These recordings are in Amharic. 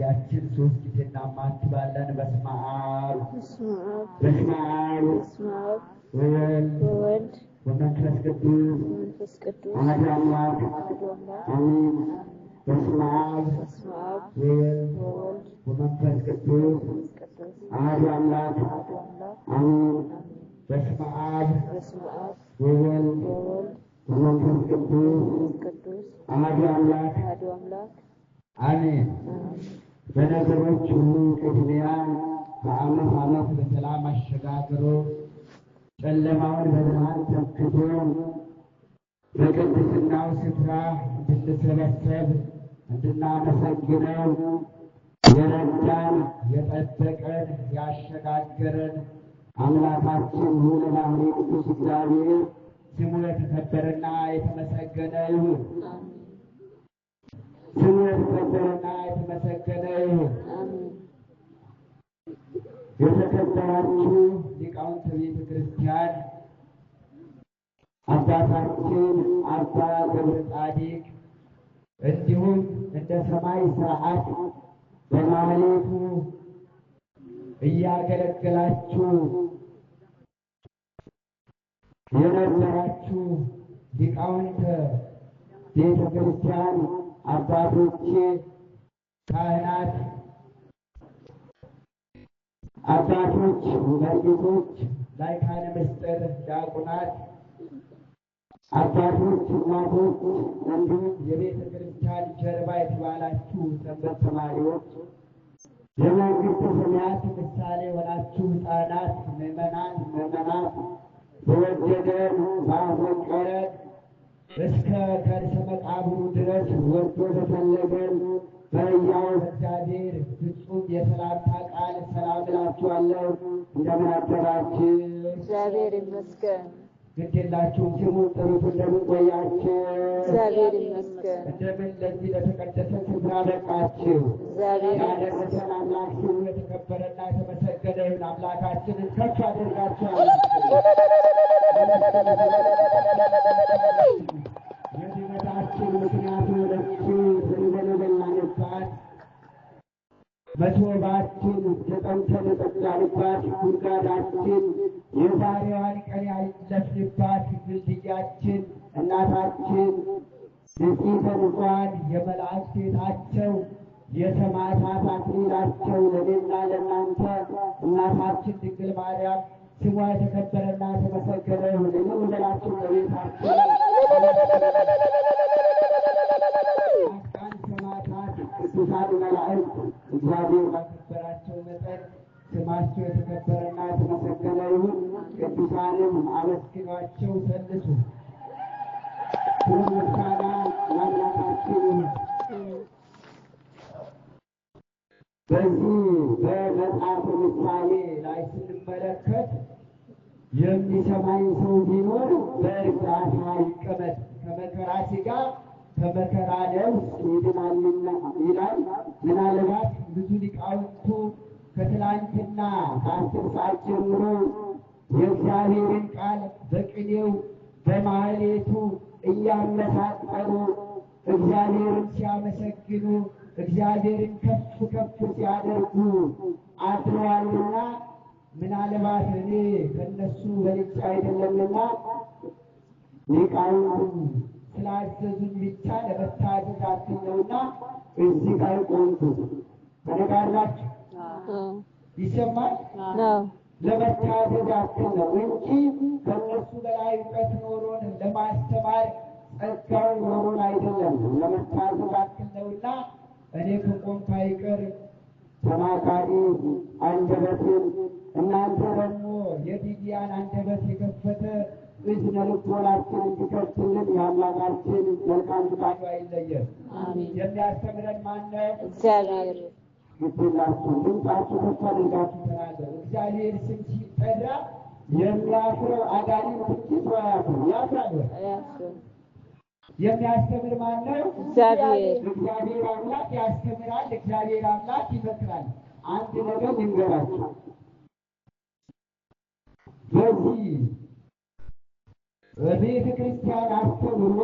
ያችን ሶስት ጊዜ እናማትባለን። በስመ አብ በስመ አብ ወወልድ ወመንፈስ ቅዱስ አሐዱ አምላክ አሜን። በስመ አብ ወወልድ ወመንፈስ ቅዱስ አሐዱ አምላክ አሜን። በስመ አብ ወወልድ ወመንፈስ ቅዱስ አሐዱ አምላክ አሜን። በነገሮች ሁሉ ቅድሚያ በዓመት ዓመት በሰላም አሸጋግሮ ጨለማውን በብርሃን ተክቶ በቅድስናው ስፍራ እንድንሰበሰብ እንድናመሰግነው የረዳን የጠበቀን ያሸጋገረን አምላካችን ልዑለ ባሕርይ ቅዱስ እግዚአብሔር ስሙ የተከበረና የተመሰገነ ይሁን። ስሙ የተከበረና የተመሰገነ ይሁን። የተከበራችሁ ሊቃውንተ ቤተ ክርስቲያን አባታችን አባ ገብረ ጻዲቅ እንዲሁም እንደ ሰማይ ሥርዓት በማህሌቱ እያገለገላችሁ የነበራችሁ ሊቃውንተ ቤተ ክርስቲያን አባቶቼ፣ ካህናት፣ አባቶች፣ መርጌቶች፣ ላይካነ ምስጢር፣ ዲያቆናት፣ አባቶች፣ እናቶች እንዲሁም የቤተ ክርስቲያን ጀርባ የተባላችሁ ሰንበት ተማሪዎች፣ የመንግሥተ ሰማያት ምሳሌ የሆናችሁ ሕፃናት፣ ምዕመናን፣ ምዕመናት በወደደን ባፈቀረን እስከ ከርሰ መቃብሩ ድረስ ወዶ በፈለገን በሕያው እግዚአብሔር ፍጹም የሰላምታ ቃል ሰላም እላችኋለሁ። እንደምን አደራችሁ? እግዚአብሔር ይመስገን። ግድ የላችሁም ስሙን ጥሩት። እንደምን ቆያችሁ? እግዚአብሔር ይመስገን። እንደምን ለዚህ ለተቀደሰ ስፍራ በቃችሁ? እግዚአብሔር ያደረሰን አምላክ ስሙ የተከበረና የተመሰገነ ይሁን። አምላካችንን ከፍ አድርጋችሁ የድነታችን ምክንያት የሆነችው ዘንበል የበላንባት መሶባችን ተጠምተን የጠጣንባት ጉድጓዳችን የዛሬዋን ቀን ያለፍንባት ድልድያችን እናታችን ንጽሕተ ንጹሐን የመላእክት ቤታቸው የሰማዕታት አክሊላቸው ለእኔና ለእናንተ እናታችን ድንግል ማርያም ስሟ የተከበረና የተመሰገነ ይሁን። እልል በላችሁ ለቤታችን ጻድቃን ሰማዕታት፣ ቅዱሳን መላእክት እግዚአብሔር ባከበራቸው መጠን ስማቸው የተከበረና የተመሰገነ ይሁን። ቅዱሳንም አመስግኗቸው ሰልሱ። ክብር ምስጋና ለአምላካችን ይሁን። በዚህ በመጽሐፈ ምሳሌ ላይ ስንመለከት የሚሰማኝ ሰው ቢኖር በእርጋታ ይቀመጥ፣ ከመከራ ሥጋ ከመከራ ነፍስ ይድናልና ይላል። ምናልባት ብዙ ሊቃውንቱ ከትላንትና ከ10 ሰዓት ጀምሮ የእግዚአብሔርን ቃል በቅኔው በማህሌቱ እያመሳጠሩ እግዚአብሔርን ሲያመሰግኑ እግዚአብሔርን ከፍ ከፍ ሲያደርጉ አድረዋልና ምናልባት እኔ ከነሱ በልጬ አይደለምና ሊቃውንቱ ስላዘዙኝ ብቻ ለመታዘዝ አክል ነውና እዚህ ጋር ቆምኩት። ከእኔ ጋር ናችሁ? ይሰማል? ለመታዘዝ አክል ነው እንጂ ከእነሱ በላይ እውቀት ኖሮን ለማስተማር ጸጋው ኖሮን አይደለም። ለመታዘዝ አክል ነውና እኔ ከቆምኩ አይቀር ተናጋሪ አንደበትን እናንተ ደግሞ የዲዲያን አንደበት የከፈተ እዝነ ልቦናችን እንዲከፍትልን የአምላካችን መልካም ፍቃዱ አይለየን። የሚያስተምረን ማነው? እግዚአብሔር። ግድላችሁ ድምፃችሁ ከፍ አድርጋችሁ ተናገሩ። እግዚአብሔር ስም ሲጠራ የሚያፍረው አጋንንት እንጂ ሰው አያፍርም። ያፍራል ወይ? አያፍርም። የሚያስተምር ማነው? እግዚአብሔር። እግዚአብሔር አምላክ ያስተምራል። እግዚአብሔር አምላክ ይመክራል። አንድ ነገር ልንገራችሁ። በዚህ በቤተ ክርስቲያን አስተምሮ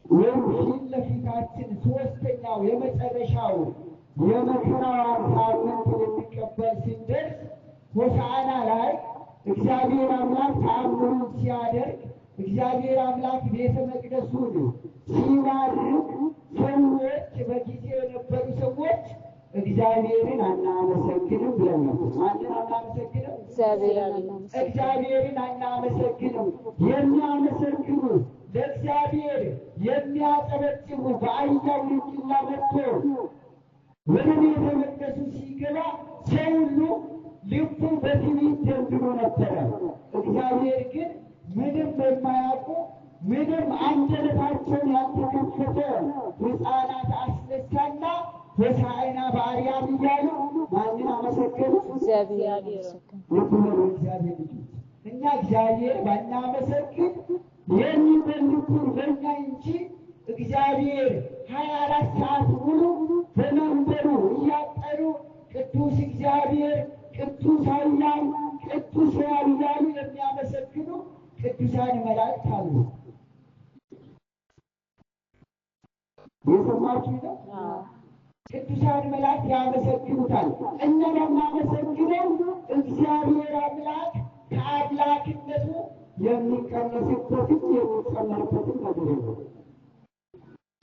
ወይም ፊት ለፊታችን ሶስተኛው የመጨረሻ የመጨረሻው የመከራዋን ሳምንት ልንቀበል ስንደርስ ሆሳዕና ላይ እግዚአብሔር አምላክ ተአምሩን ሲያደርግ፣ እግዚአብሔር አምላክ ቤተ መቅደሱን ሲባርክ ሰዎች በጊዜው የነበሩ ሰዎች እግዚአብሔርን አናመሰግንም ብለን ነበር። ማንን አናመሰግንም? እግዚአብሔርን አናመሰግንም። እግዚአብሔርን አናመሰግንም። የሚያመሰግኑ፣ ለእግዚአብሔር የሚያጨበጭቡ፣ በአህያ ውርንጭላ መጥቶ ወደ ቤተ መቅደሱ ሲገባ ሰው ሁሉ ልቡ በትዕቢት ደንድኖ ነበረ። እግዚአብሔር ግን ምንም የማያውቁ፣ ምንም አንደበታቸውን ያልተከፈተ ሕፃናት አስነሳና ሆሳዕና በአርያም እያሉ ማንን አመሰገኑ? እግዚአብሔርን አመሰገኑ። ልብ በሉ እግዚአብሔር ልጆች፣ እኛ እግዚአብሔር ባናመሰግን የሚፈልጉን በእኛ እንጂ እግዚአብሔር 24 ሰዓት ሙሉ በመንበሩ እያጠኑ ቅዱስ እግዚአብሔር፣ ቅዱስ ኃያል፣ ቅዱስ ሕያው እያሉ የሚያመሰግኑ ቅዱሳን መላእክት አሉ። የሰማችሁ ነው። ቅዱሳን መላእክት ያመሰግኑታል። እኛ የማመሰግነው እግዚአብሔር አምላክ ከአምላክነቱ የሚቀነስበትም የሚጨመርበትም ነገር የለም።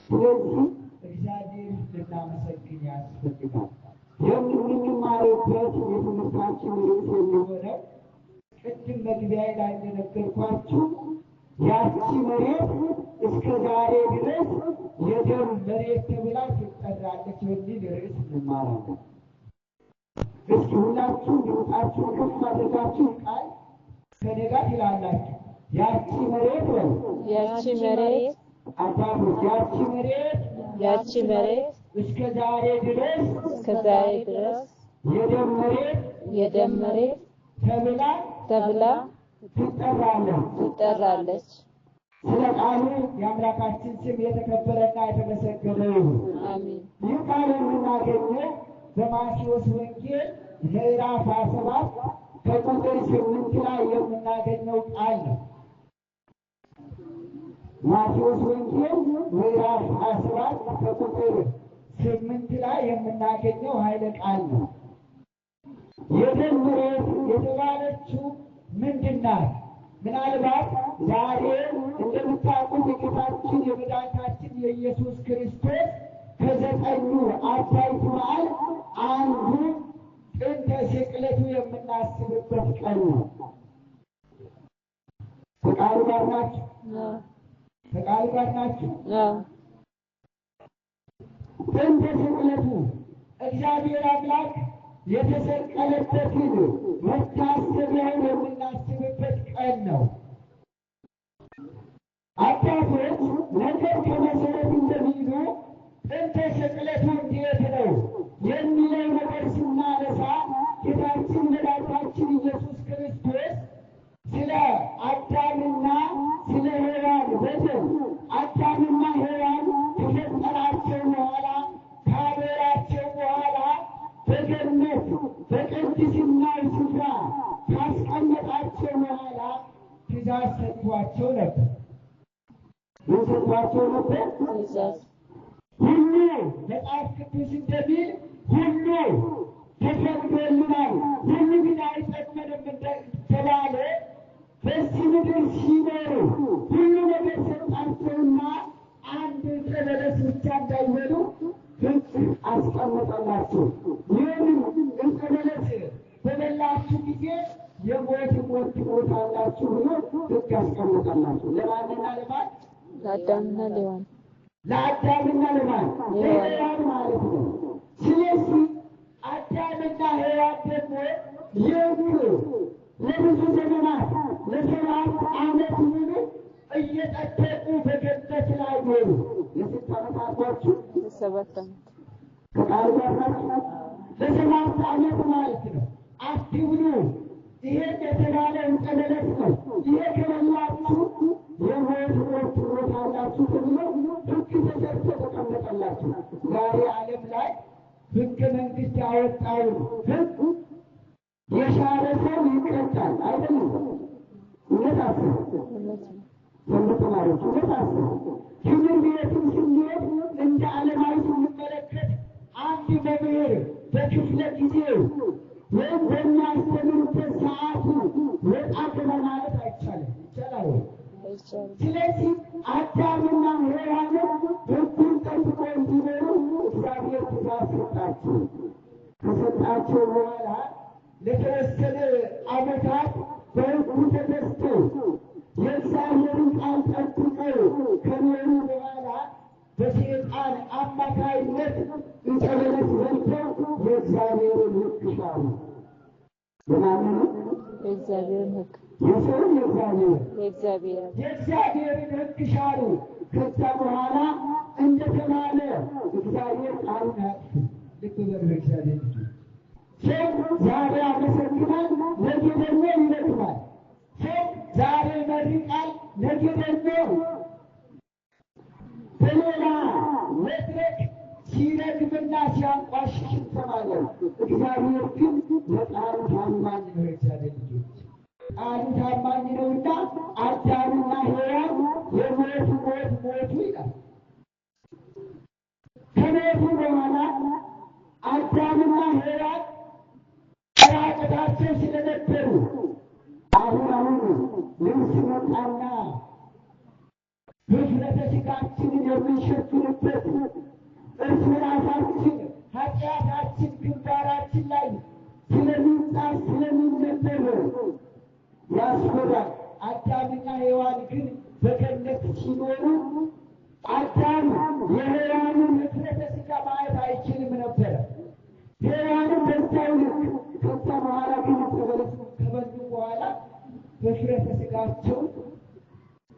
ስለዚህ እግዚአብሔር ልናመሰግን ያስፈልጋል። የምንማርበት የትምህርታችን ርዕስ የሚሆነው ቅድም መግቢያ ላይ እንደነገርኳችሁ ያቺ መሬት እስከ ዛሬ ድረስ የደም መሬት ተብላ ትጠራለች በሚል ርዕስ እንማራለን። እስኪ ሁላችሁ ድምፃችሁን ከፍ አድርጋችሁ ቃል ከእኔ ጋር ትላላችሁ። ያቺ መሬት ወይ ያቺ መሬት አባቶች፣ ያቺ መሬት ያቺ መሬት እስከ ዛሬ ድረስ እስከ ዛሬ ድረስ የደም መሬት የደም መሬት ተብላ ተብላ ትጠራለች። ትጠራለች። ስለ ቃሉ የአምላካችን ስም የተከበረና የተመሰገነ ይሁን። አሜን። ይህ ቃል የምናገኘው በማቴዎስ ወንጌል ምዕራፍ 27 ከቁጥር 8 ላይ የምናገኘው ቃል ነው። ማቴዎስ ወንጌል ምዕራፍ 27 ከቁጥር 8 ላይ የምናገኘው ኃይለ ቃል ነው። የደም መሬት የተባለችው ምንድን ናት? ምናልባት ዛሬ እንደምታውቁት የጌታችን የመድኃኒታችን የኢየሱስ ክርስቶስ ከዘጠኙ አበይት በዓል አንዱ ጥንተ ስቅለቱ የምናስብበት ቀን ነው። ከቃሉ ጋር ናችሁ? ከቃሉ ጋር ናችሁ? አዎ። ጥንተ ስቅለቱ እግዚአብሔር አምላክ የተሰቀለበትን መታሰቢያውን የምናስብበት ቀን ነው። አባቶች ነገር ከመሰረት እንደሚሉ ጥንተ ስቅለቱ እንዴት ነው የሚለው ነገር ስናነሳ ጌታችን መድኃኒታችን ኢየሱስ ክርስቶስ ስለ አዳምና ስለ ሔዋን በደል፣ አዳምና ሔዋን ከፈጠራቸው በኋላ፣ ካኖራቸው በኋላ፣ በገነት በቅድስናው ስፍራ ካስቀመጣቸው በኋላ ትእዛዝ ሰጥቷቸው ነበር። ምን ሰጥቷቸው ነበር? ትእዛዝ። ሁሉ መጽሐፍ ቅዱስ እንደሚል ሁሉ ተፈቅዶልናል፣ ሁሉ ግን አይጠቅመንም እንደተባለ በዚህ ምድር ሲኖሩ ሁሉ ነገር ሰጣቸውና አንድ ዕፀ በለስ ብቻ እንዳይበሉ ሕግ አስቀመጠላቸው። ይህንን ዕፀ በለስ በበላችሁ ጊዜ የሞት ሞት ትሞታላችሁ ብሎ ሕግ አስቀመጠላቸው። ለማንና ለማን? ለአዳምና ለሔዋን። ለአዳምና ለማን? ለሔዋን ማለት ነው። ስለዚህ አዳምና ሔዋን ደግሞ የቱ ለብዙ ዘመናት ለ7 ዓመት ሙሉ እየጠበቁ በገነት ላይ ኖሩ። ለስንት ዓመት አልኳችሁ? ለ7 ዓመት። ከቃሉ ጋር ናችሁ? ለ7 ዓመት ማለት ነው። አትብሉ፣ ይሄን የተባለ ዕፀ በለስ ነው። ይሄ ከበላችሁ የሞት ሞት ትሞታላችሁ ተብሎ ሕግ ተሰርቶ ተቀመጠላችሁ። ዛሬ ዓለም ላይ ሕገ መንግስት ያወጣውን ሕግ የሻረ ሰው ይቀጣል። አይደለም? እውነት አስቡ። እውነት ነው። ሰንበት ተማሪዎች እውነት አስቡ። ትምህርት ቤትም ስንሄድ እንደ ዓለማዊ ስንመለከት መምህር በክፍለ ጊዜው ወይም በሚያስተምርበት ሰዓቱ ወጣ ገባ ማለት አይቻልም። ይቻላል ወይ? አይቻልም። ስለዚህ አዳምና ሔዋንን ሕጉን ጠብቆ እንዲኖሩ እግዚአብሔር ትእዛዝ ሰጣቸው። ከሰጣቸው በኋላ ለተወሰነ ዓመታት በሕጉ ተገዝተው የእግዚአብሔርን ቃል ጠብቀው ከኖሩ በኋላ በሰይጣን አማካይነት ዕፀ በለስ በልተው የእግዚአብሔርን ሕግ ሻሩ። የማንን? የእግዚአብሔርን ሕግ። የሰውን የእግዚአብሔር የእግዚአብሔርን የእግዚአብሔርን ሕግ ሻሩ። ከዛ በኋላ እንደተባለ እግዚአብሔር ቃሉን አያጥፍም። ልብ በሉ እግዚአብሔር ልጆች፣ ሰው ዛሬ ያመሰግናል፣ ነገ ደግሞ ይረግማል። ሰው ዛሬ ይመርቃል፣ ነገ ደግሞ በሌላ መድረክ ሲረግምና ሲያንቋሽሽ እንሰማለን። እግዚአብሔር ግን ለቃሉ ታማኝ ነው። የእግዚአብሔር ልጆች ቃሉ ታማኝ ነውና አዳምና ሔዋን የሞቱ ሞት ሞቱ ይላል። ከሞቱ በኋላ አዳምና ሔዋን ራቁታቸው ስለነበሩ አሁን አሁን ልብስ መጣና ኅፍረተ ሥጋችንን የምንሸፍንበት እርስ በራሳችን ኃጢአታችን ግንባራችን ላይ ስለሚጻፍ ስለሚነበብ ያስፈራል። አዳምና ሔዋን ግን በገነት ሲኖሩ አዳም የሔዋንን ኅፍረተ ሥጋ ማየት አይችልም ነበረ። ሔዋንን በዛው ልክ። ከዛ በኋላ ግን ዕፀ በለሱን ከበሉ በኋላ ኅፍረተ ሥጋቸውን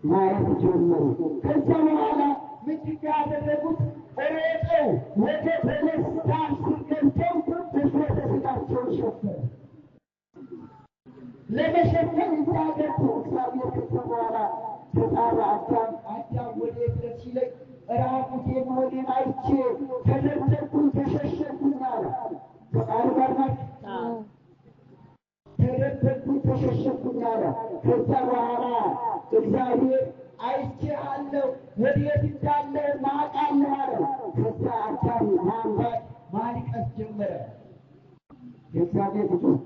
ማየት ጀመሩ። ከዛ በኋላ ምንድን ነው ያደረጉት? ሮጠው ወደ በለስ ዛፍ ስር ገብተው ኅፍረተ ሥጋቸውን ሸፈኑ። ለመሸፈን እዛ ገቡ። እግዚአብሔር ከዛ በኋላ ተጣራ። አዳም አዳም ወዴት ነህ ሲለኝ ራቁቴን መሆኔን አይቼ ተደበቅኩኝ፣ ተሸሸግኩኝ አለ። ከቃሉ ጋር ናችሁ? አዎ። ተደበቅኩኝ፣ ተሸሸግኩኝ አለ። ከዛ በኋላ እግዚአብሔር አይቼሃለሁ፣ ወዴት እንዳለ ማውቃለሁ አለ። ከዛ አዳም ማንባት ማልቀስ ጀመረ። የእግዚአብሔር ልጆች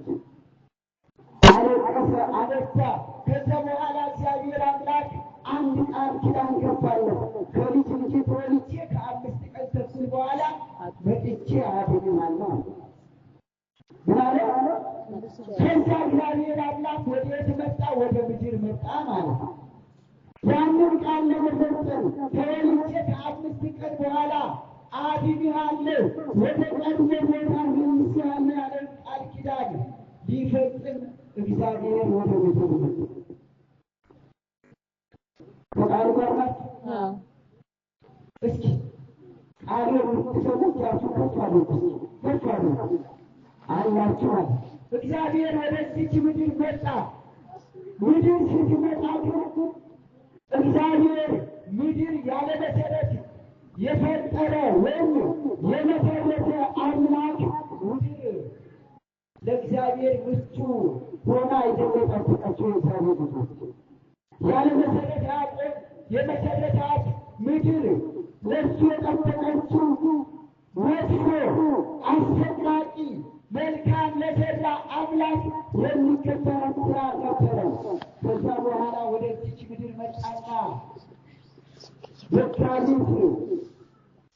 አለቀሰ፣ አነባ። ከዛ በኋላ እግዚአብሔር አምላክ አንድ ቃል ኪዳን ገባለት። ከልጅ ልጅ ተወልጄ ከ5 ቀን ተኩል በኋላ መጥቼ አድንሃለሁ አለ። ምን አለ? ከዛ እግዚአብሔር አምላክ ወዴት መጣ? ወደ ምድር መጣ ማለት ነው። ያንን ቃል ለመፈጸም ተወልጄ ከ5 ቀን በኋላ አድንሃለሁ፣ ወደ ቀድሞ ቦታ መልስሃለሁ ያለውን ቃል ኪዳን ሊፈጽም እግዚአብሔር ወደ ምድር መጣ። ከቃሉ ጋር ናችሁ? አዎ። እስኪ ቃል የምትሰሙ እጃችሁን ከፍ አድርጉ፣ ከፍ አድርጉ አላችሁ ማለት እግዚአብሔር ወደዚች ምድር መጣ። ምድር ስትመጣ ግን እግዚአብሔር ምድር ያለ መሰረት የፈጠረ ወይም የመሰረተ አምላክ ምድር ለእግዚአብሔር ምቹ ሆና አይደለም የጠበቀችው። የእግዚአብሔር ልጆች ያለ መሰረት ያቆም የመሰረታት ምድር ለእሱ የጠበቀችው መጥፎ አሰቃቂ መልካም ለሰራ አምላክ የሚገባውን ስራ አልነበረም። ከዛ በኋላ ወደዚች ምድር መጣና የካቲት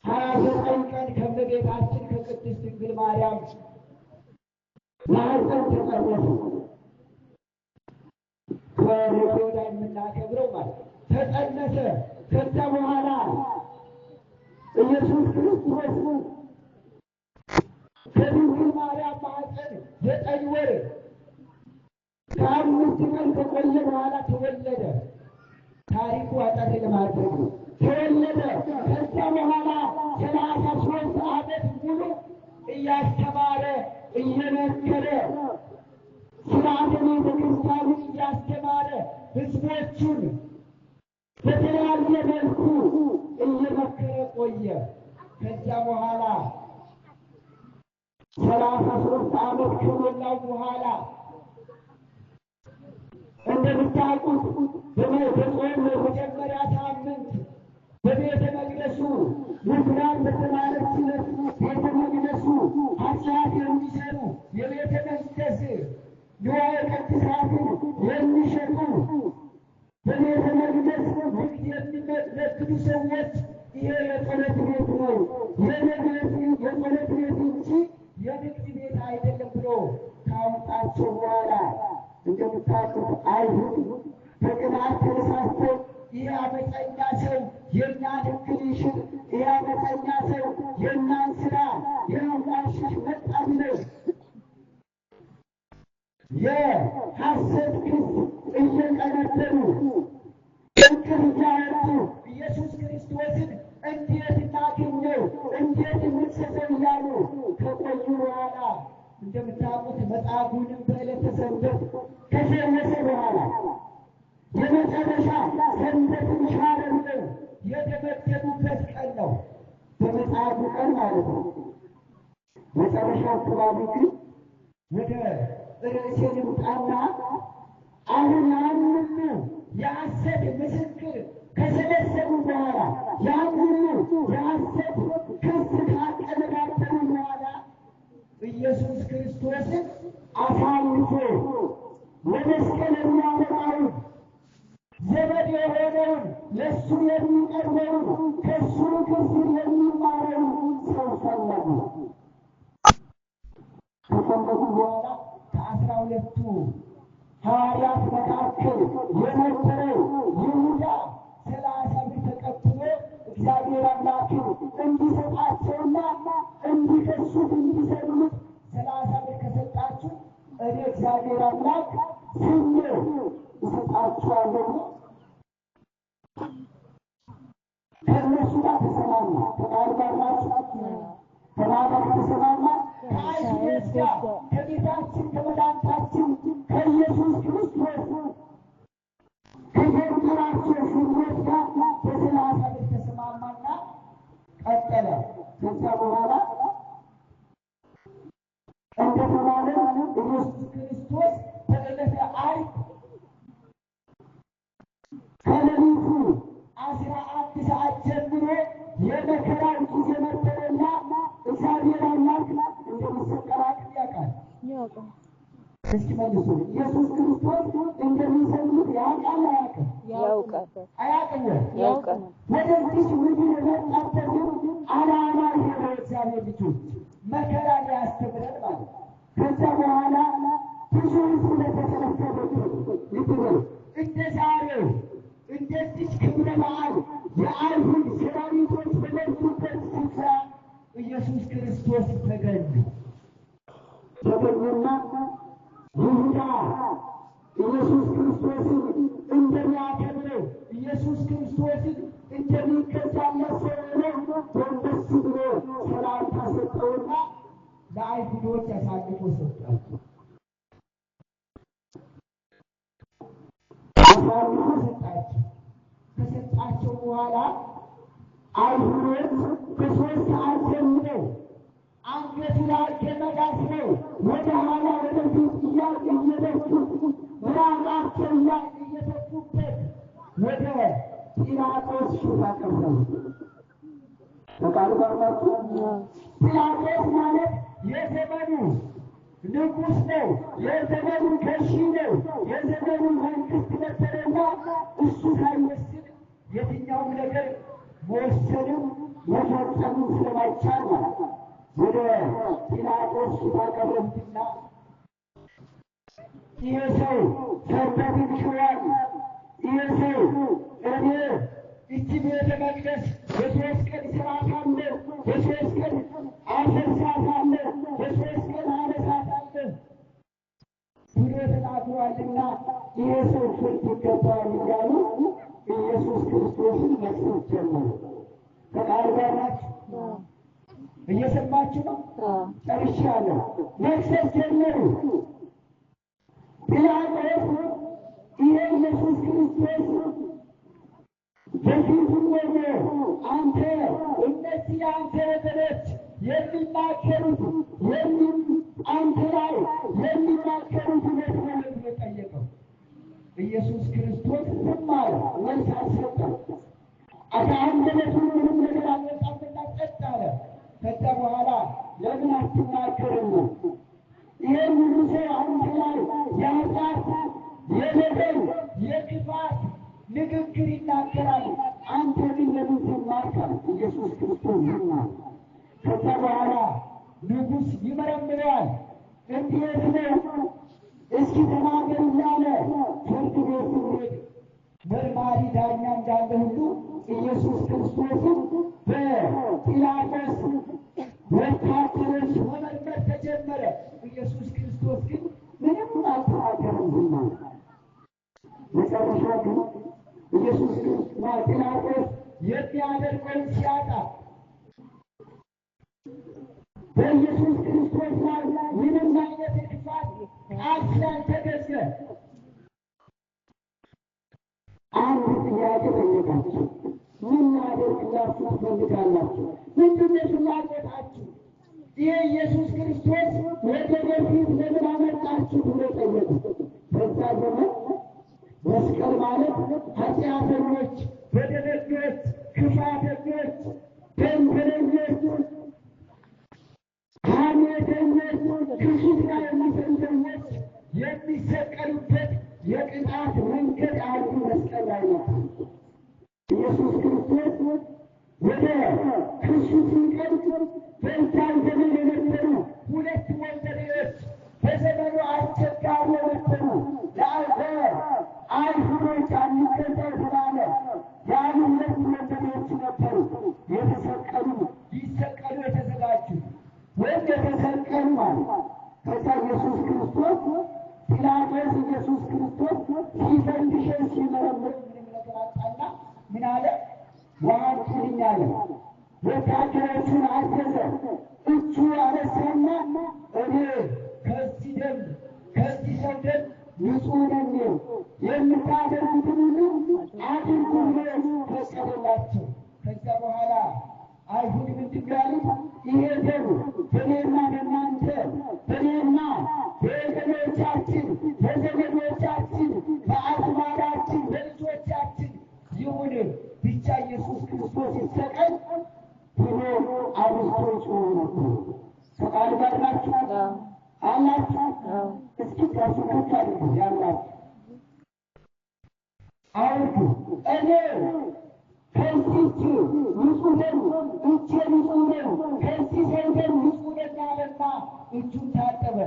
29 ቀን ከእመቤታችን ከቅድስት ድንግል ማርያም ማኅፀን ተጸነሰ። ከነገ ወዲያ የምናከብረው ማለት ተጸነሰ። ከዛ በኋላ ኢየሱስ ክርስቶስ ከድንግል ማርያም ማኅፀን 9 ወር ከ5 ቀን ከቆየ በኋላ ተወለደ። ታሪኩ አጠር ለማድረግ ነው። ተወለደ። ከዛ በኋላ 33 ዓመት ሙሉ እያስተማረ እየመከረ ስርዓተ ቤተ ክርስቲያንን እያስተማረ ሕዝቦቹን በተለያየ መልኩ እየመከረ ቆየ። ከዛ በኋላ 33 ዓመት ከሞላው በኋላ እንደምታውቁት በጾም መጀመሪያ ሳምንት በቤተ መቅደሱ ምኩራብ በተባለች ዕለት ቤተ መቅደሱ እንደምታውቁት አይሁድ በቅንዓት ተነሳስተው ይህ አመፀኛ ሰው የእኛን ሕግ ሊሽር፣ ይህ አመፀኛ ሰው የእኛን ስራ ሊያንቋሽሽ መጣ ብለው የሐሰት ክስ እየቀነበሩ እቅድ እያወጡ ኢየሱስ ክርስቶስን እንዴት እናግኘው፣ እንዴት እንክሰሰው እያሉ ከቆዩ በኋላ እንደምታውቁት መጻጉዕንም በዕለተ ሰንበት ከፈወሰ በኋላ የመጨረሻ ሰንበትን ሻረ ብለው የደመደሙበት ቀን ነው። በመጻጉዕ ቀን ማለት ነው። መጨረሻ አካባቢ ግን ወደ ርዕሴ ልምጣና አሁን ያንኑ የሐሰት ምስክር ከሰበሰቡ በኋላ፣ ያንኑ የሐሰት ክስ ካቀነባበሩ በኋላ ኢየሱስ ክርስቶስን አሳልፎ ለመስቀል የሚያበቃውን፣ ዘመድ የሆነውን፣ ለእሱ የሚቀርበውን፣ ከእሱ ክስ የሚማረውን ሰው ፈለጉ። ከፈለጉ በኋላ ከ12ቱ ሐዋርያት መካከል የነበረው ይሁዳ 30 ብር ተቀብሎ እግዚአብሔር አምላክን እንዲሰጣቸውና እንዲከሱት እንዲሰድቡት 30 ብር ከሰጣችሁ እኔ እግዚአብሔር አምላክ ስሜ እሰጣችኋለሁ። ከእነሱ ጋር ተሰማማ። ከቃል ጋር ናችሁ? ከማን ጋር ተሰማማ? ከአይሁዶች ጋር፣ ከጌታችን ከመድኃኒታችን ከኢየሱስ ክርስቶስ ከጀንጠራቸው ስሜት ጋር በ30 ብር ተስማማና ቀጠለ። ከዛ በኋላ እንደተባለ ኢየሱስ ክርስቶስ በዕለተ ዓርብ ከሌሊቱ 11 ሰዓት ጀምሮ የመከራው ጊዜ ነበረና እግዚአብሔር አምላክ እንደሚሰቀል ያውቃል። ያውቃል። እስኪ መልሱ። ኢየሱስ ክርስቶስ እንደሚሰቅሉት ያውቃል አያውቅም? ያውቃል። አያውቅም ወይ? ያውቃል። ወደዚች ምድር የመጣበትን ዓላማ ይሄ ነው። እግዚአብሔር ልጆች መከራ ሊያስተምረን ማለት ነው። ከዛ በኋላ ብዙ ሕዝብ ለተሰበሰበበት ልብ በሉ። እንደ ዛሬው እንደዚች ክብረ በዓል የአይሁድ ሰራዊቶች በበዙበት ስፍራ ኢየሱስ ክርስቶስ ተገኙ። ተገኙና ይሁዳ ኢየሱስ ክርስቶስን እንደሚያከብረው፣ ኢየሱስ ክርስቶስን እንደሚገዛለት ሰው ሆኖ ጎንበስ ብሎ ሰላምታ ሰጠውና ለአይሁዶች አሳልፎ ሰጣቸው። አሳልፎ ሰጣቸው። ከሰጣቸው በኋላ አይሁዶች በ3 ሰዓት ጀምረው አንገቱ ላይ ገመድ አስረው ወደ ኋላ ወደፊት እየገፉ ምራቃቸው እየተፉበት ወደ ጲላጦስ ፊት አቀረቡት። ከቃሉ ጋር ናችሁ? ጲላጦስ ማለት የዘመኑ ንጉሥ ነው። የዘመኑ ገዢ ነው። የዘመኑ መንግስት ነበረና እሱ ሳይወስን የትኛውም ነገር መወሰንም መፈጸምም ስለማይቻል ማለት ነው። ወደ ጲላጦስ ፊት አቀረቡትና ይህ ሰው ሰንበትን ሽሯል። ይህ ሰው እኔ እቺ ቤተ መቅደስ በ3 ቀን እሠራታለሁ፣ በ3 ቀን አፈርሳታለሁ፣ በ3 ቀን አነሳታለሁ ብሎ ተናግሯልና ይህ ሰው ፍርድ ይገባዋል እያሉ ኢየሱስ ክርስቶስን መክሰስ ጀመሩ። ከቃል ጋር ናችሁ? እየሰማችሁ ነው? ጨርሻለሁ። መክሰስ ጀመሩ። ጲላጦስ ይሄ ኢየሱስ ክርስቶስ በፊቱ ቆሞ አንተ እነዚህ የአንተ ወገኖች የሚናገሩት አንተ ላይ የሚናገሩት እውነት ነው ብሎ ጠየቀው። ኢየሱስ ክርስቶስ ዝም አለ፣ መልስ አልሰጠም። ከአንደበቱ ምንም ነገር አልወጣምና ጸጥ አለ። ከዛ በኋላ ለምን አትናገርም? ይህን ሁሉ ሰው አንተ ላይ የኃጢአት፣ የበደል፣ የክፋት ንግግር ይናገራል። አንተ ግን ለምን ዝም አልክ? አለ። ኢየሱስ ክርስቶስ ዝም አለ። ከዛ በኋላ ንጉሥ ይመረምረዋል። እንዴት ነው? እስኪ ተናገር እያለ መርማሪ ዳኛ እንዳለ ሁሉ ኢየሱስ ክርስቶስን በጲላጦስ ወታደሮች መመርመር ተጀመረ። ኢየሱስ ክርስቶስ ግን ምንም አልተናገረም፣ ዝም አለ። መጨረሻ ግን ኢየሱስ ክርስቶስ ጲላጦስ የሚያደርገውን ሲያጣ በኢየሱስ ክርስቶስ ላይ ምንም አይነት ክፋት ቃል ስላልተገኘ አንድ ጥያቄ ጠየቃቸው። ምን ላደርግላችሁ ትፈልጋላችሁ? ምንድን ነው ፍላጎታችሁ? ይህ ኢየሱስ ክርስቶስ ወደ በፊት ለምን አመጣችሁ ብሎ ጠየቁ። በዛ ዘመን መስቀል ማለት ኃጢአተኞች፣ በደለኞች፣ ክፋተኞች፣ ገንዘበኞች፣ ሐሜተኞች፣ ክፉ ስራ የሚሰሩ ሰዎች የሚሰቀሉበት የቅጣት መንገድ አንዱ መስቀል ላይ ነበር። ኢየሱስ ክርስቶስ ወደ ክሱ ሲቀርብ በዛን ዘመን የነበሩ ሁለት ወንበዴዎች በዘመኑ አስቸጋሪ የነበሩ ለአይሁዶች አንገዛ የተባለ ያሉ ሁለት ወንበዴዎች ነበሩ። የተሰቀሉ ሊሰቀሉ የተዘጋጁ ወይም የተሰቀሉ ማለት። ከዛ ኢየሱስ ክርስቶስ ጲላጦስ ኢየሱስ ክርስቶስ ሲፈትሸው ሲመረምር ምንም ነገር አጣና ምን አለ? ውሃ አምጡልኝ አለ። ወታደሮቹን አዘዘ። እጁ አነሳና እኔ ከዚህ ደም ከዚህ ሰው ደም ንጹሕ ነኝ፣ የምታደርጉትን ሁሉ አድርጉ ብሎ ፈቀደላቸው። ከዚያ በኋላ አይሁድ ምንድን ነው ያሉት? ይሄ ደም በእኔና በእናንተ በእኔና በወገኖቻችን በዘመዶቻችን በአዝማዳችን በልጆቻችን ይሁን፣ ብቻ ኢየሱስ ክርስቶስ ይሰቀል ብሎ አብዝቶ ጮኸ ነበር። ከቃሉ ጋር ናችሁ አላችሁ? እስኪ እጃችሁ ከፍ አድርጉ ያላችሁ አውርዱ። እኔ ከዚች ንጹሕ ደም እጄ ንጹሕ ነው፣ ከዚህ ሰው ደም ንጹሕ ነኝ አለና እጁን ታጠበ።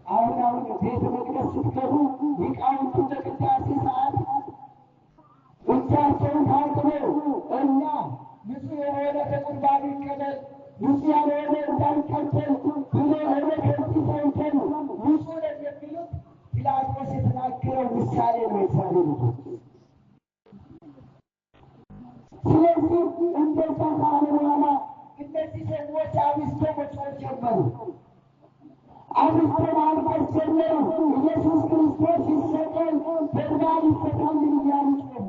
አሁን አሁን ቤተ መቅደስ ስትገቡ ሊቃውንቱ በቅዳሴ ሰዓት እጃቸውን ታጥበው እኛ ንጹሕ የሆነ ከቁርባኑ ይቀበል፣ ንጹሕ ያልሆነ እንዳይቀበል ብሎ እኔ ከዚህ ሰው ደም ንጹሕ ነኝ የሚሉት ጲላጦስ የተናገረው ምሳሌ ነው። የእግዚአብሔር ልጆች፣ ስለዚህ እንደዛ ካለ በኋላ እነዚህ ሰዎች አብዝተው መጮህ ጀመሩ። አብዝተው ማልቀስ ጀመሩ። ኢየሱስ ክርስቶስ ይሰቀል፣ በርባን ይፈታልን እያሉ ጮሁ።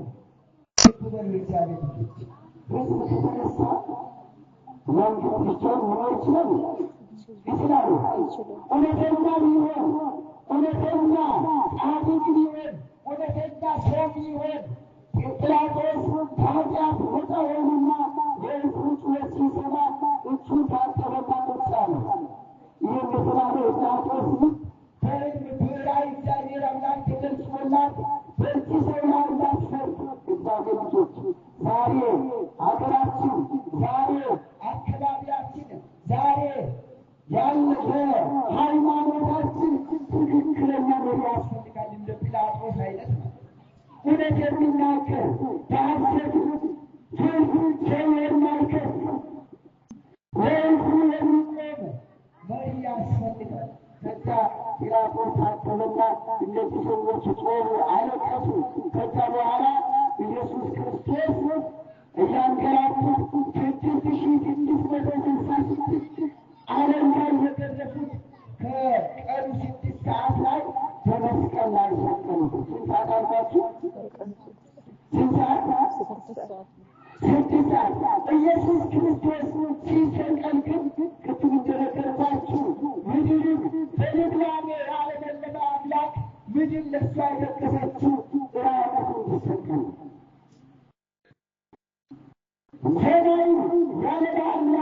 ልብ በሉ የእግዚአብሔር ልጆች፣ ሕዝብ ከተነሳ መንግስት ብቻውን መኖር ይችላል ይችላሉ። እውነተኛ ቢሆን፣ እውነተኛ ጻድቅ ቢሆን፣ እውነተኛ ሰው ቢሆን ጲላጦስ ከኃጢአት ነፃ ሆነና የሕዝቡ ጩኸት ሲሰማ እጁን ታጠበና ቁጭ አለ። ይህም የተባለው የጲላጦስ ልብ በሕልም በራእይ እግዚአብሔር አምላክ ተገልጾላት በዚህ ሰው ላይ እንዳትፈርድ። እግዚአብሔር ልጆች፣ ዛሬ ሀገራችን፣ ዛሬ አካባቢያችን፣ ዛሬ ያለ ሃይማኖታችን ትክክለኛ መሪ ያስፈልጋል። እንደ ጲላጦስ አይነት ማለት እውነት የሚናገር፣ በሐሰት ፍርድ ሰው የማይከስ፣ ለሕዝቡ የሚቆም መሪ ያስፈልጋል። ከዛ ጲላጦስ ታጠበና እነዚህ ሰዎች ጮሁ፣ አለቀሱ። ከዛ በኋላ ኢየሱስ ክርስቶስ እያንገላቱት 6666 ዓለም ላይ የገረፉት ከቀኑ 6 ሰዓት ላይ በመስቀል ላይ ሰቀሉት። ስንት ሰዓት አልኳችሁ? ስንት ሰዓት? 6 ሰዓት። 6 ሰዓት። ኢየሱስ ክርስቶስ ሲሰቀል ግን ቅድም እንደነገርኳችሁ ምድርን በልምላሜ ያለመለመ አምላክ ምድር ለእሷ የደገሰችው ራቁቱን እንዲሰቀል፣ ሰማይን ያለ ዳራ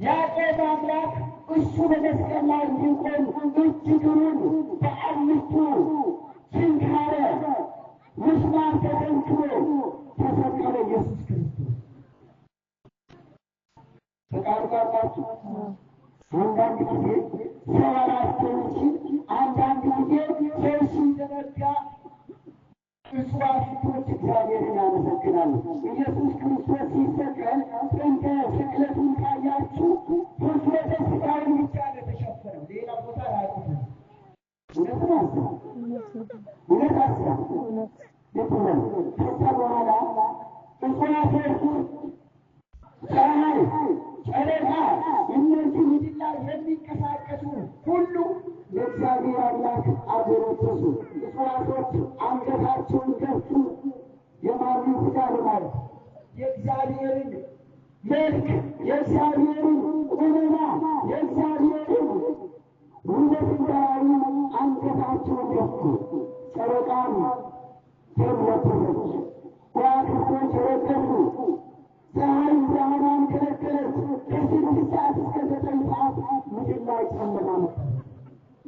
ያቆመ አምላክ እሱ በመስቀል ላይ እንዲቆም እጅ እግሩን በአምስቱ ችንካረ ምስማር ተቸንክሮ ተሰቀለ ኢየሱስ ክርስቶስ። ፈቃዱ ጋር ናችሁ? አንዳንድ ጊዜ ሰው አላስተውል ሲል፣ አንዳንድ ጊዜ ሰው ሲዘነጋ እጽዋቶች እግዚአብሔርን ያመሰግናሉ። ኢየሱስ ክርስቶስ ሲሰቀል ጥንተ ስቅለቱን ካያችሁ ኅፍረተ ሥጋውን ብቻ ነው የተሸፈነው፣ ሌላ ቦታ ራቁት ነው። እውነት ነው። እውነት ነው። እውነት አስብ እውነት ልትሆን ከዛ በኋላ እጽዋቶቹ ፀሐይ፣ ጨረቃ እነዚህ ምድር ላይ የሚንቀሳቀሱ ሁሉ ለእግዚአብሔር አምላክ አጎነበሱ። እጽዋቶች አንገታቸውን ደፉ። የማንን ሥጋ ለማለት የእግዚአብሔርን መልክ፣ የእግዚአብሔርን ቁመና፣ የእግዚአብሔርን ውበት እንዳያዩ አንገታቸውን ደፉ። ጨረቃም ደም ለበሰች፣ ከዋክብቶች ረገፉ። ፀሐይ ብርሃኗን ከለከለች። ከ6 ሰዓት እስከ 9 ሰዓት ምድር ላይ ጨለማ ነበር።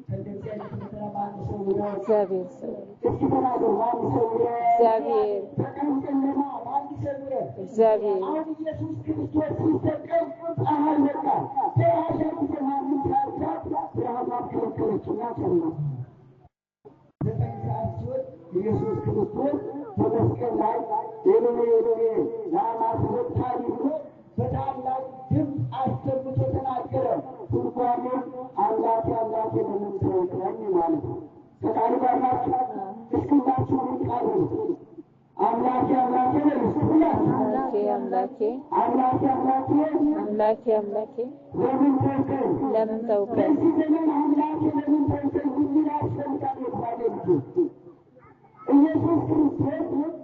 ከእንደዚህ አይነት መከራ ማን ይሰውረው? እግዚአብሔር ሰው እስኪ ተናገሩ። ማን ይሰውረው? እግዚአብሔር በቀን ጨለማ ማን ይሰውረን? እግዚአብሔር አሁን ኢየሱስ ክርስቶስ ሲሰቀል ፀሐይ ወጣ። ፀሐይ ጊዜ ማንም ሳያርዳት ብርሃኗን ከለከለችና ጨለማ 9 ሰዓት ሲሆን ኢየሱስ ክርስቶስ በመስቀል ላይ ኤሎሄ ኤሎሄ ላማ ሰበቅታኒ ብሎ በታላቅ ድምፅ አሰምቶ ተናገረ። ትርጓሜው አምላኬ አምላኬ ለምን ተውከኝ ማለት ነው። ከቃሉ ጋር ናችሁ? እስኪ ሁላችሁ ቃሉ አምላኬ አምላኬ በሉ እስኪ ሁላችሁ። አምላኬ አምላኬ አምላኬ አምላኬ አምላኬ አምላኬ ለምን ተውከኝ? ለምን ተውከኝ? በዚህ ዘመን አምላኬ ለምን ተውከኝ የሚል ያስፈልጋል። የእግዚአብሔር ልጆች ኢየሱስ ክርስቶስ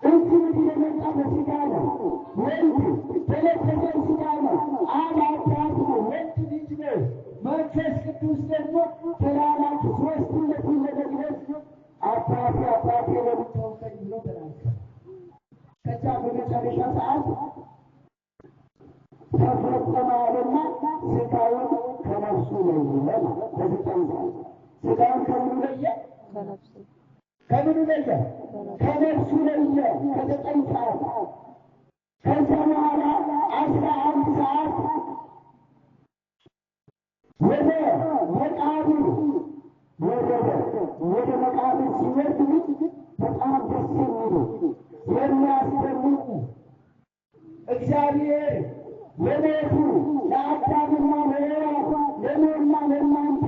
እዚህ ምድር የመጣ በሥጋ ነው። ወልድ በለበሰው ሥጋ ነው። አብ አባት ነው። ወልድ ልጅ ነው። መንፈስ ቅዱስ ደግሞ ተላላኪ ሦስትነቱን ለመግለጽ አባቴ አባቴ ለምን ተውከኝ ብሎ ተናገረ። ከዛ በመጨረሻ ሰዓት ተፈጸመ አለና ሥጋውን ከነፍሱ ለየ ማለት በ9 ሰዓት ሥጋውን ከምኑ ለየ? ከነፍሱ ከምኑ ለየ? ከነፍሱ ለየ። ከ9 ሰዓት ከዛ በኋላ 11 ሰዓት ወደ መቃብር ወረደ። ወደ መቃብር ሲወርድ ግን በጣም ደስ የሚሉ የሚያስደንቁ እግዚአብሔር ለቤቱ ለአዳምና ለሔዋን ለእኔና ለእናንተ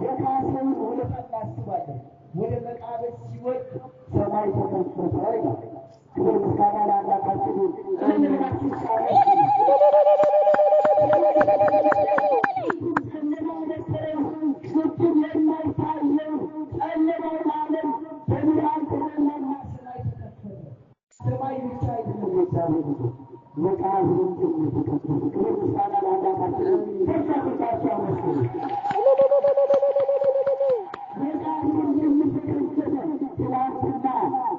የካሰውን ውለታ እናስባለን። ወደ መቃብር ሲወርድ ሰማይ ተከፈተ ይላል። ክብር ምስጋና ለአምላካችን ይሁን። እልል ይቻላል። ጨለማ የነበረው ቅድም የማይታየው ጨለማውን ዓለም በብርሃን ተሞላና ሰማይ ተከፈተ። ሰማይ ብቻ አይደለም የእግዚአብሔር ልጆች መቃብሩም ጭምር ተከፈተ። ክብር ምስጋና ለአምላካችን ይሁን። ከፍ አድርጋችሁ አመስግኑ። መቃብሩም ጭምር ተከፈተ። ትናንትና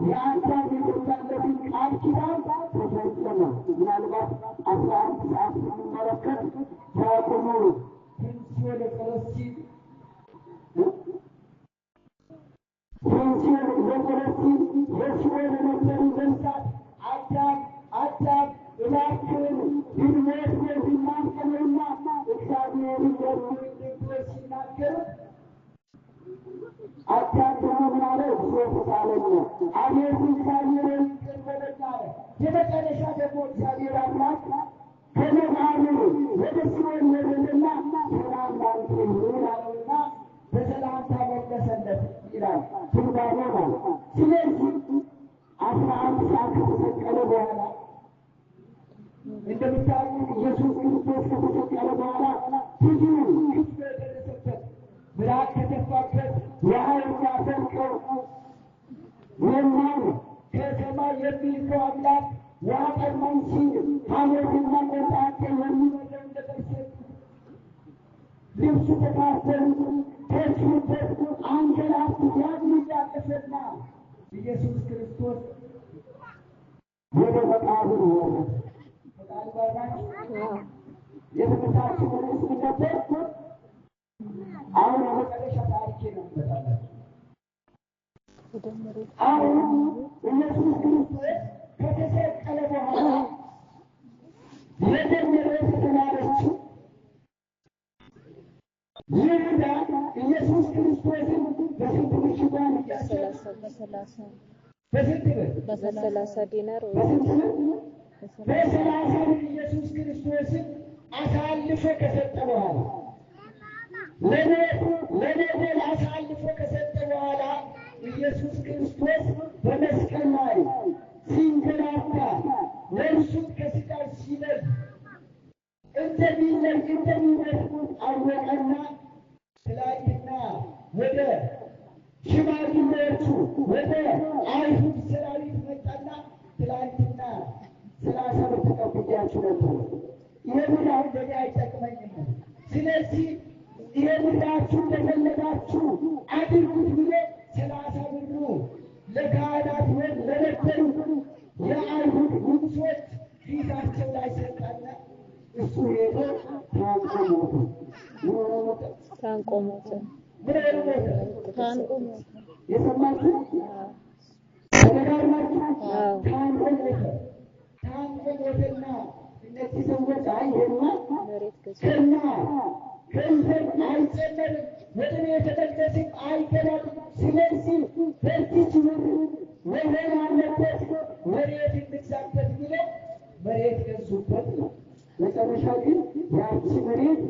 የአዳም የገባለትን ቃል ኪዳን ተፈጸመ። ምናልባት 11 ሰዓት ስንመለከት ዲያቆኑ ተንሥኦ ለጸሎት ሲል ተንሥኦ ለጸሎት ሲል የሲኦል የነበሩ ነፍሳት አዳም አዳም እባክህን ብንሞት ነው ብናልቅ ነውና እግዚአብሔርን ለምን ብሎ ሲናገሩ አዳም ደግሞ ምን አለ? እግዚኦ ተሳለኝ፣ አቤቱ እግዚአብሔር ይቅር በለኝ አለ። የመጨረሻ ደግሞ እግዚአብሔር አምላክ ከመቃብር ወደ ሲኦል ወረደና ሰላም ላንተ ይሁን አለውና በሰላምታ መለሰለት ይላል ትርጓሜ ማለት። ስለዚህ 11 ሰዓት ከተሰቀለ በኋላ እንደምታውቁት ኢየሱስ ክርስቶስ ከተሰቀለ በኋላ ብዙ ግፍ የደረሰበት ምራቅ ከተፋበት ውሃ የሚያፈልቀው የማን ከሰማይ የሚልከው አምላክ ውሃ ጠማኝ ሲል ሐሞትና ቆምጣጤ የሚበላው እንደደረሰ ልብሱ ተካፈሉት፣ ተሱበት፣ አንገላቱት። ያን ያለፈና ኢየሱስ ክርስቶስ ወደ መቃብር ወረደ። ፈጣሪ ባርካችሁ። የትምህርታችን ርዕስ ምን ነበር? አሁን የመጨረሻ ታሪኬ ነው የምመጣላችሁ። ወደ መሬት አሁን ኢየሱስ ክርስቶስ ከተሰቀለ በኋላ የጀመረ የተባለችው ይሁዳ ኢየሱስ ክርስቶስን በስንት ምሽጓን ተቀብያቸው በሰላሳ በስንት ብር? በ30 ዲናር ወይ በስንት ብር? በ30 ብር ኢየሱስ ክርስቶስን አሳልፎ ከሰጠ በኋላ፣ ለነገር አሳልፎ ከሰጠ በኋላ፣ ኢየሱስ ክርስቶስ በመስቀል ላይ ሲንገላታ፣ ነፍሱን ከሥጋው ሲለይ፣ እንደሚለይ እንደሚሞት አወቀና ትላንትና ወደ ሽማግሌዎቹ፣ ወደ አይሁድ ሰራዊት መጣና ትላንትና 30 ብር ተቀብያችሁ ነበር። ይሄ ብር አሁን ለእኔ አይጠቅመኝም። ስለዚህ ይሄ ብራችሁ እንደፈለጋችሁ አድርጉት ብሎ 30 ብሩ ለካህናት ወይም ለነበሩ የአይሁድ ንጉሶች ፊታቸው ላይ ሰጣና እሱ ሄዶ ታንቆ ሞተ። ምን ሆኖ ሞተ? ታንቆ ሞተ። ምን ሆኖ ሞተ? ታንቆ ሞተ። የሰማችሁ ተደጋግማችሁ አዎ። ታንቆ ሞተ። ታንቆ ሞተና እነዚህ ሰዎች አይ ይሄማ መሬት ገዙ። ከና ገንዘብ አይጨመርም፣ ወደ ቤተ መቅደስም አይገባም። ስለዚህ በዚች ብር መሆን አለበት፣ መሬት እንግዛበት ብለው መሬት ገዙበት ነው። መጨረሻ ግን ያቺ መሬት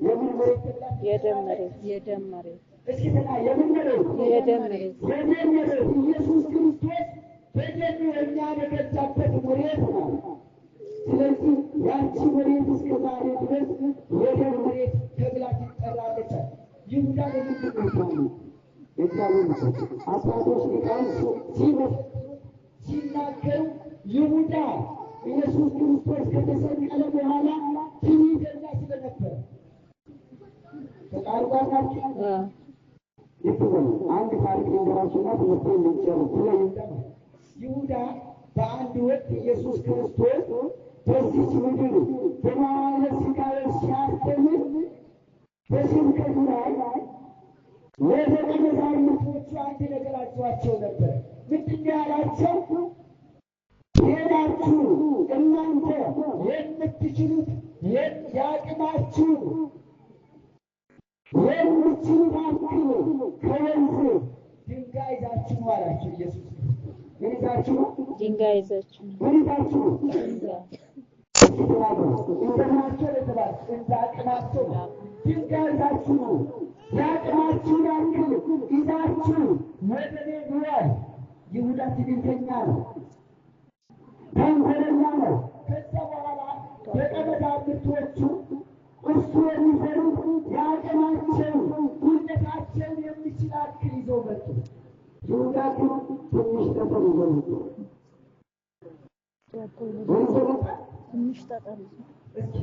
የምን መሬት ተብላ የደም መሬት፣ የደም መሬት። እስኪ ተና የምን መሬት? የደም መሬት። የደም መሬት። ኢየሱስ ክርስቶስ በደሙ እኛን የገዛበት መሬት ነው። ስለዚህ ያቺ መሬት እስከ ዛሬ ድረስ የደም መሬት ተብላ ትጠራለች። ይሁዳ ለምንድን ነው የታመነው? የእግዚአብሔር ልጆች፣ አባቶች ሊቃውንት ሲመሰክሩ ሲናገሩ ይሁዳ ኢየሱስ ክርስቶስ ከተሰቀለ በኋላ ትዕቢተኛ ስለነበረ ከቃሉ ጋር ናችሁ? አዎ። ልብ በሉ። አንድ ታሪክ ልንገራችሁና ትምህርቴን ልንጨርስ። ስለ ይሁዳ ነው። ይሁዳ በአንድ ወቅት ኢየሱስ ክርስቶስ በዚች ምድር በመዋዕለ ሥጋው ሲያስተምር በስብከቱ ላይ ለደቀ መዛሙርቶቹ አንድ ነገር አዟቸው ነበር። ምንድን ነው ያላቸው? ሄዳችሁ እናንተ የምትችሉት የአቅማችሁን የምትችሉት አክል ከወንዝ ድንጋይ ይዛችሁ ነው አላቸው ኢየሱስ ክርስቶስ። ምን ይዛችሁ ነው? ድንጋይ ይዛችሁ ነው። ምን ይዛችሁ ነው? ድንጋይ። እስኪ ተናገሩ። እንደምናቸው የተባለ እንደ አቅማቸው ነው። ድንጋይ ይዛችሁ ነው። የአቅማችሁን ያክል ይዛችሁ ወደ እኔ ኑ አለ። ይሁዳ ትዕቢተኛ ነው፣ ተንኮለኛ ነው። ከዛ በኋላ ደቀ መዛሙርቶቹ እሱ የሚፈሩት የአቅማቸውን ጉልበታቸውን የሚችል ያክል ይዘው መጡ። ይሁዳ ግን ትንሽ ጠጠር ይዞ መጡ። ምን ይዞ መጣ? ትንሽ ጠጠር ይዞ። እስኪ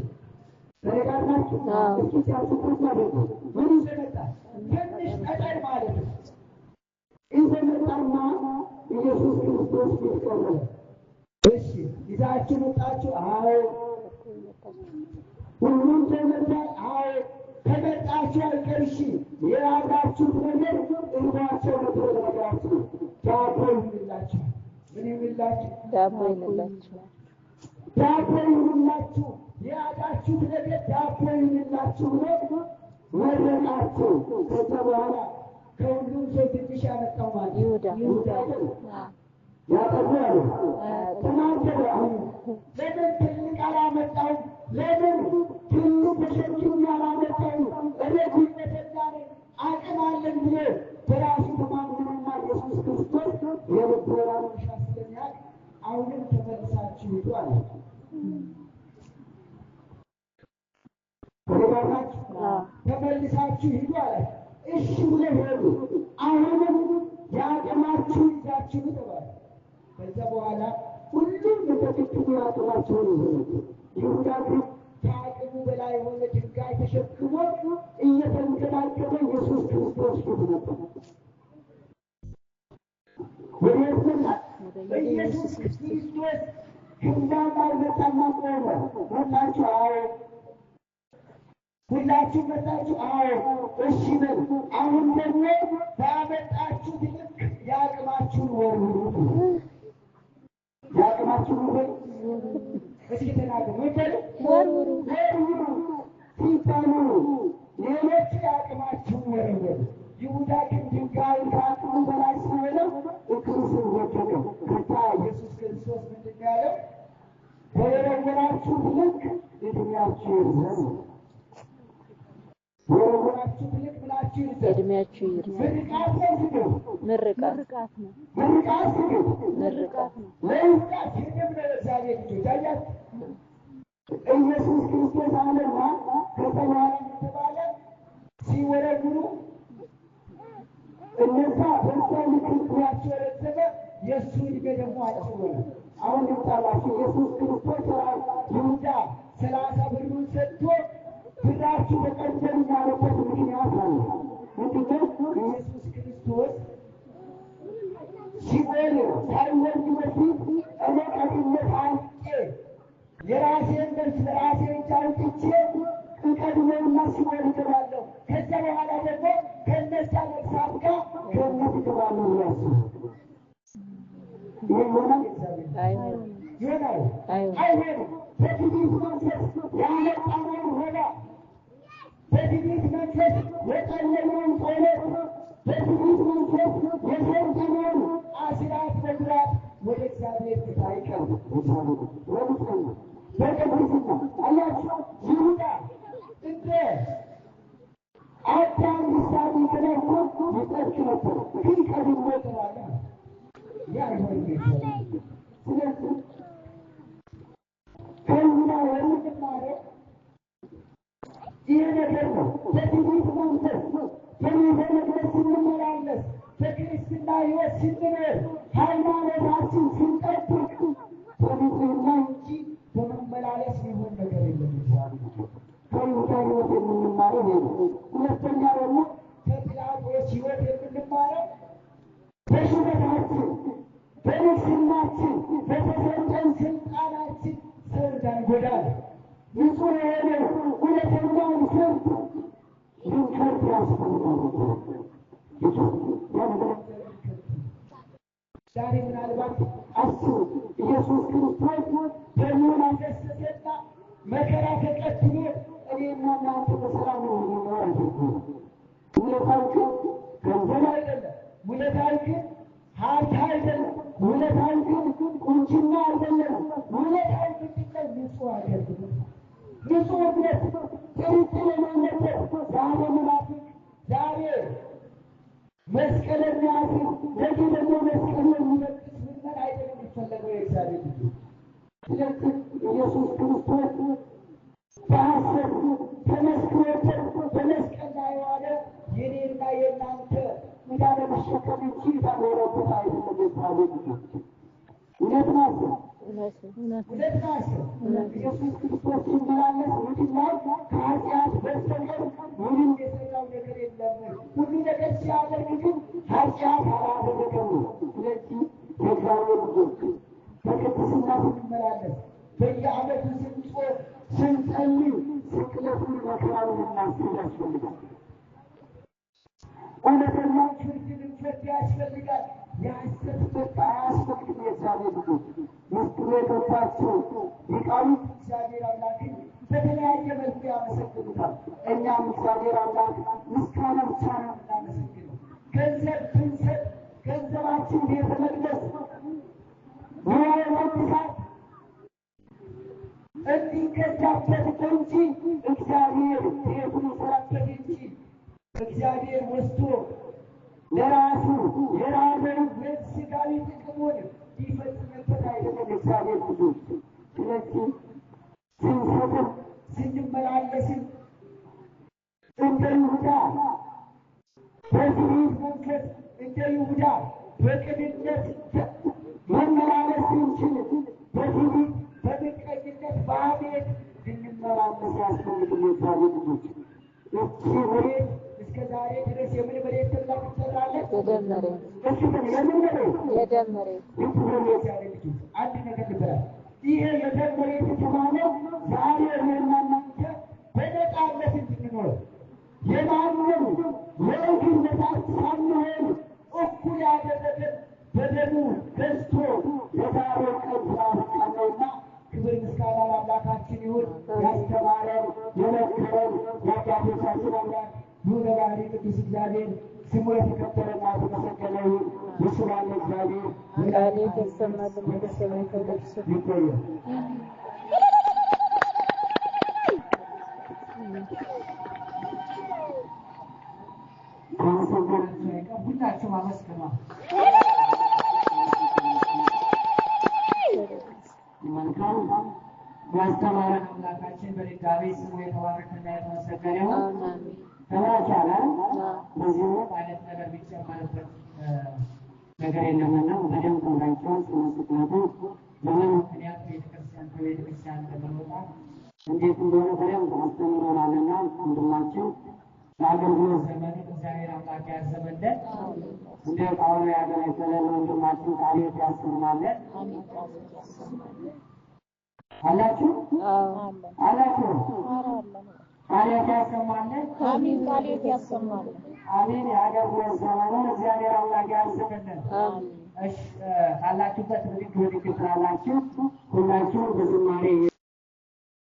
ተረጋጋችሁ። አዎ። እስኪ ሲያስቡት ማለት ነው። ምን ይዞ መጣ? ትንሽ ጠጠር ማለት ነው። ይዞ መጣና ኢየሱስ ክርስቶስ ፊት ቀረበ። እሺ ይዛችሁ መጣችሁ? አዎ። ሁሉም ሰው መጣ? አዎ። ከመጣችሁ አይቀር እሺ የያዛችሁት ነገር እርቧቸው ነበር። ነገራችሁ ዳቦ ይሁንላችሁ። ምን ይሁንላችሁ? ዳቦ ይሁንላችሁ። ዳቦ ይሁንላችሁ፣ የያዛችሁት ነገር ዳቦ ይሁንላችሁ ብሎ መረቃችሁ። ከዛ በኋላ ከሁሉም ሰው ትንሽ ያመጣው ማለት ይሁዳ። ይሁዳ አይደል? ያጠቡ አሉ ተናገረ። አሁን ለምን ትልቅ አላመጣውም? ለምን ትልቅ ተሸክሜ አላመጣውም? እኔ ጉልበተኛ ነኝ፣ አቅም አለን ብሎ በራሱ ተማምኖና ኢየሱስ ክርስቶስ የልቦናውን መሻት ስለሚያውቅ አሁንም ተመልሳችሁ ሂዱ አለ። ተረጋጋችሁ? አዎ። ተመልሳችሁ ሂዱ አለ። እሺ ብለው ሄዱ። አሁንም የአቅማችሁን ይዛችሁ ኑ ተባለ። ከዛ በኋላ ሁሉም በጥቂቱ የአቅማቸውን ይዘው መጡ። ይሁዳ ግን ከአቅሙ በላይ የሆነ ድንጋይ ተሸክሞ እየተንገዳገደ ኢየሱስ ክርስቶስ ፊት መጣ። ወደ የት መጣ? ኢየሱስ ክርስቶስ ግንባር ላይ መጣና ቆመ። መጣችሁ? አዎ። ሁላችሁ መጣችሁ? አዎ። እሺ በል አሁን ደግሞ ባመጣችሁት ልክ የአቅማችሁን ወርውሩ። የአቅማችሁን ወርውሩ። እስኪ ተናገሩ። ምን በሉ? ወርውሩ። ወርውሩ ሲባሉ ሌሎቹ የአቅማችሁን ወረወሩ። ይሁዳ ግን ድንጋዩን ከአቅሙ በላይ ይርዘም። ወረወራችሁ ትልቅ ብላችሁ ይርዘም። እድሜያችሁ ይርዘም። ምርቃት ነው ስድብ? ምርቃት። ምርቃት ስድብ? ምርቃት ነው። ለይሁዳ ስድብ ነው። ለእግዚአብሔር ልጆች አያችሁ፣ ኢየሱስ ክርስቶስ አለና ከዛ በኋላ የተባለ ሲወረውሩ እነዛ በዛ ልክ ዕድሜያቸው ረዘመ፣ የእሱ ዕድሜ ደግሞ አጭር ሆነ። አሁን ልምጣላችሁ። ኢየሱስ ክርስቶስ ራሱ ይሁዳ 30 ብሩን ሰጥቶ ብራችሁ ተቀበሉ ያለበት ምክንያት አለ። ምንድነው? ኢየሱስ ክርስቶስ ሲኦል ሳይወርድ በፊት እኔ ቀድሜ ታንቄ የራሴን ነፍስ በራሴ እጅ አውጥቼ እቀድመውና ሲኦል እገባለሁ። ከዚያ በኋላ ደግሞ ከእነዚያ ነፍሳት ጋር ገነት እገባለሁ ብሎ ያስባል። ይህ ይሆናል? አይሆንም። ይሆናል? አይሆንም። አይሆንም። በትዕቢት መንፈስ ያመጣነውን ሆነ፣ በትዕቢት መንፈስ የጸለይነውን ጸሎት፣ በትዕቢት መንፈስ የሰጠነውን አስራት በኩራት ወደ እግዚአብሔር ፊት አይቀርብም። በንጽሕና በቅድስና አያችሁ፣ ይሁዳ እንደ አዳም ምሳሌ ተደርጎ ይጸድቅ ነበር፣ ግን ቀድሞ ተባለ። ያ አይሆንም። ስለዚህ ከይሁዳ የምንማረው ይህ ነገር ነው። በትዕቢት መንፈስ በቤተ መቅደስ ስንመላለስ፣ በክርስትና ሕይወት ስንኖር፣ ሃይማኖታችን ስንጠብቅ በንጽሕና እንጂ በመመላለስ ሊሆን ነገር የለም። ከይሁዳ ሕይወት የምንማረው ይሄ ነው። ሁለተኛ ደግሞ ከጲላጦስ ሕይወት የምንማረው በሹመታችን፣ በንግስናችን፣ በተሰጠን ስልጣናችን ሰው እንዳንጎዳ ነው። ንጹሕ የሆነ እውነተኛውን ፍርድ ልንፈርድ ያስፈልጋል። ዛሬ ምናልባት አስቡ፣ ኢየሱስ ክርስቶስ ደሙን አፈሰሰና መከራ ተቀብሎ እኔና እናንተ በሰላም እንድንኖር አድርጎ። ውለታው ግን ገንዘብ አይደለም። ውለታው ግን ሀብት አይደለም። ውለታው ግን ቁንጅና አይደለም። ውለታው ምንድን ነው? ንጹሕ አገልግሎት፣ ንጹሕ እምነት፣ ጥርጥር የሌለበት። ዛሬ መናፍቅ፣ ዛሬ መስቀል የሚያስር፣ ነገ ደግሞ መስቀል የሚለቅስ ምዕመን አይደለም የሚፈለገው የእግዚአብሔር ልጆች። ስለዚህ ኢየሱስ ክርስቶስ በሐሰት ተመስክሮበት በመስቀል ላይ የዋለ የኔና የእናንተ ዕዳ ለመሸከም እንጂ ዕዳ ኖሮበት አይደለም። የእግዚአብሔር ልጆች እውነት ናቸው። እውነት ነው። እውነት ናቸው። ኢየሱስ ክርስቶስ ሲመላለስ ምድር ላይ ከኃጢአት በስተቀር ምንም የሰራው ነገር የለም። ሁሉ ነገር ሲያደርግ ግን ኃጢአት አላደረገም። ስለዚህ የእግዚአብሔር ልጆች በቅድስና ስንመላለስ፣ በየዓመቱ ስንጾም፣ ስንጸልይ ስቅለቱን መከራውን ልናስብ ያስፈልጋል። እውነተኛ ፍርድ ልንፈርድ ያስፈልጋል። የሐሰት ፍርድ አያስፈልግም። የእግዚአብሔር ልጆች ምስጢሩ የገባቸው ሊቃውንት እግዚአብሔር አምላክን በተለያየ መልኩ ያመሰግኑታል። እኛም እግዚአብሔር አምላክ ምስጋና ብቻ ነው የምናመሰግነው። ገንዘብ ብንሰጥ ገንዘባችን ቤተ መቅደስ ንዋየ ቅድሳት እንዲገዛበት እንጂ እግዚአብሔር ቤቱን ይሰራበት እንጂ እግዚአብሔር ወስዶ ለራሱ የራበውን ስጋዊ ጥቅሙን ሊፈጽምበት አይደለም። እግዚአብሔር ልጆች ስለዚህ ስንሰጥም ስንመላለስም እንደ ይሁዳ በትዕቢት መንፈስ እንደ ይሁዳ በቅንነት መመላለስ ስንችል በትዕቢት፣ በምቀኝነት፣ በሐሜት ልንመላለስ አያስፈልግም። የእግዚአብሔር ልጆች እቺ መሬት እስከ ዛሬ ድረስ የምን መሬት ተብላ ትጠራለች? የደም መሬት። እሺ የምን መሬት? የደም መሬት። የእግዚአብሔር ልጆች አንድ ነገር ልበላችሁ። ይሄ የደም መሬት የተባለው ዛሬ እኔና እናንተ በነፃነት እንድንኖር የማንም የእግር በታች ሳንሆን እኩል ያደረገን በደሙ ገዝቶ የዛሬው ቀን ስላበቃን ነውና ክብር ምስጋና ለአምላካችን ይሁን። ያስተማረን የመከረን የአባቶቻችን አምላክ ልዑለ ባሕርይ ቅዱስ እግዚአብሔር ስሙ የተከበረና የተመሰገነ ይሁን። ይስባል እግዚአብሔር። ቃል የተሰማልን መንግሥተ ሰማያት። ይቆየን። ሁላችሁም አመስግኗል። መልካም ያስተማረን አምላካችን በድጋሚ ስሙ የተባረከና የተመሰገነ ይሁን። ተባርካለ። በዚሁ አይነት ነገር ቢጨመርበት ነገር የለምና በደንብ ተምራችኋል። ስለ ስቅለቱ በምን ምክንያት ቤተክርስቲያን ከቤተክርስቲያን እንደምንወጣ እንዴት እንደሆነ በደንብ አስተምሮናልና ወንድማችን ለአገልግሎት ዘመኑን እግዚአብሔር አምላክ ያዘመለን። እንደ ጳውሎ ያገለገለን ወንድማችን ቃሌት ያሰማለን። አላችሁ አላችሁ ቃሌት ያሰማለን። አሜን። ቃሌት ያሰማልን። አሜን። የአገልግሎት ዘመኑን እግዚአብሔር አምላክ ያስብልን። አሜን። እሺ፣ ካላችሁበት ብድግ ብድግ ትላላችሁ ሁላችሁ በዝማሬ።